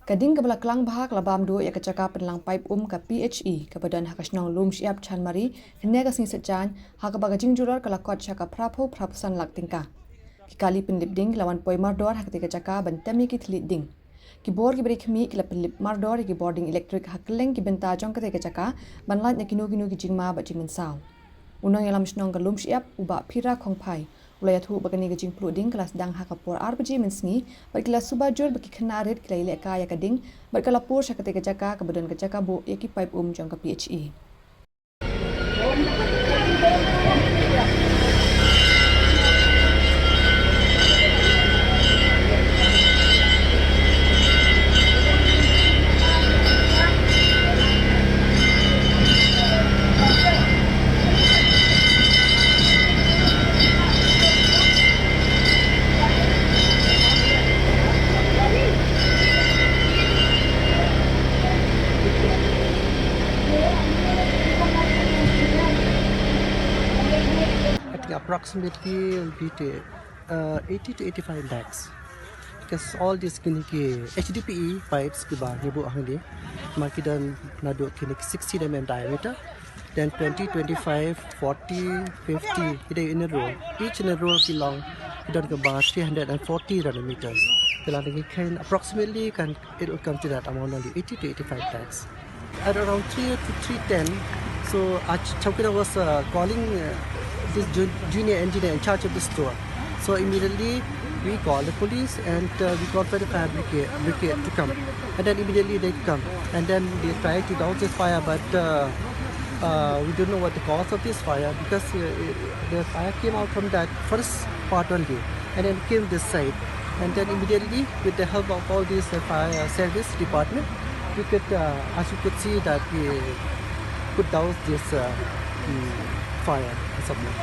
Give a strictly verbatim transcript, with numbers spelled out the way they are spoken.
Ka ding kaba la klang bha ka la bam duh ïa ka jaka pynlang paip um ka P H E kaba don ha ka shnong Lumshyiap Chanmari, hynne ka sngi Saitjaiñ, ha kaba ka jingjulor ka la kot sha ka phra phew phra phew san lak tyngka. Ki kali pynlip ding ki la wan poi mardor ha katei ka jaka ban tem ïa ki thylliej ding. Ki bor kiba ri khmih ki la pynlip mardor ïa ki bor ding elektrik ha kylleng ki bynta jong katei ka jaka, ban lait na kino kino ki jingma bad jingmynsaw. U nongïalam shnong ka Lumshyiap, u Bah Phira Khongphai, u la ïathuh ba kane ka jingpluh ding ka la sdang ha ka por ar baje mynsngi, bad ki la suba jur ba ki khynnah rit ki la ïalehkai ïa ka ding, bad ka la pur sha katei ka jaka kaba don ka jaka buh ïa ki paip um jong ka P H E. I think approximately will be to, uh, eighty to eighty-five bags. Because all these kine ki H D P E pipes kiba ngi buh hangne, ma ki don naduh kine ki sixty mm diameter, then twenty, twenty-five, forty, fifty, ki dei in a row. Each in a row ki long, ki don kaba three hundred and forty round meters. Te lada ngi kheiñ approximately kan, it will come to that amount only, eighty to eighty-five bags. At around three to three ten, so our ch-, Chowkidar was, uh, calling, uh, this ju-, junior engineer in charge of the store. So immediately we called the police and, uh, we called for the fire brigade, brigade to come. And then immediately they come. And then they tried to douse this fire, but, uh, uh, we don't know what the cause of this fire, because, uh, the fire came out from that first part only, and then came this side. And then immediately, with the help of all these, uh, fire service department, we could, uh, as you could see, that we could douse this, uh, mm, fire as of now.